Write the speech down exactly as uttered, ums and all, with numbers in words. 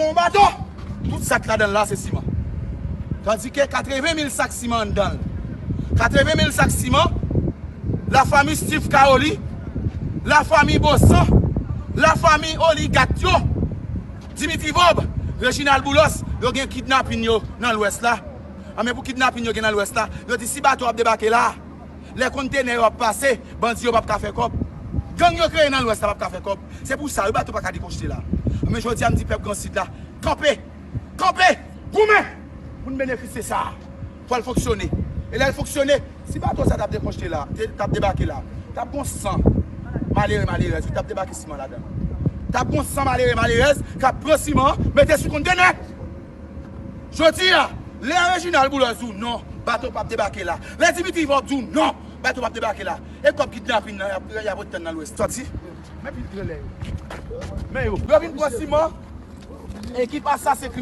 Yon bato, tout sa k ladan l la se siman. Tandike katreven mil sak siman anndan l. Katreven mil sak siman, lafanmi Steve Caroli, lafanmi Bosan, lafanmi oligak yo, Dimitri Vorbe, Reginald Boulos, yo gen kidnapin yo nan Lwès la. Anben, pou kidnapin yo gen nan Lwès la, yo di si bato ap debake la, lè kontenè yo ap pase, bandi yo p ap ka fè kòb. Gang yo kreye nan Lwès la p ap ka fè kòb. Se pou sa wi bato pa ka dekonchte la. Men jodi a m di pèp Gran Sid la, kanpe! Kanpe! Goumen! Pou n benefisye sa a. Fò l fonksyone. E lè l fonksyone, si bato sa t ap dekonchte la, te, t ap debake la, t ap gon san malere malerèz wi, t ap debake siman ladan. T ap gon san malere malerèz k ap pran siman an, mete sou kontenè. Jodi a, lè Reginald Boulos di w non, bato p ap debake la. Lè Dimitri Vorbe di w non, bato p ap debake la. E kòb kidnapin nan, y ap, y ap ret tann nan Lwès. Sòti. Men pil tranlè yo. Men yo. Yo vin pran siman. Ekip asase kriminèl.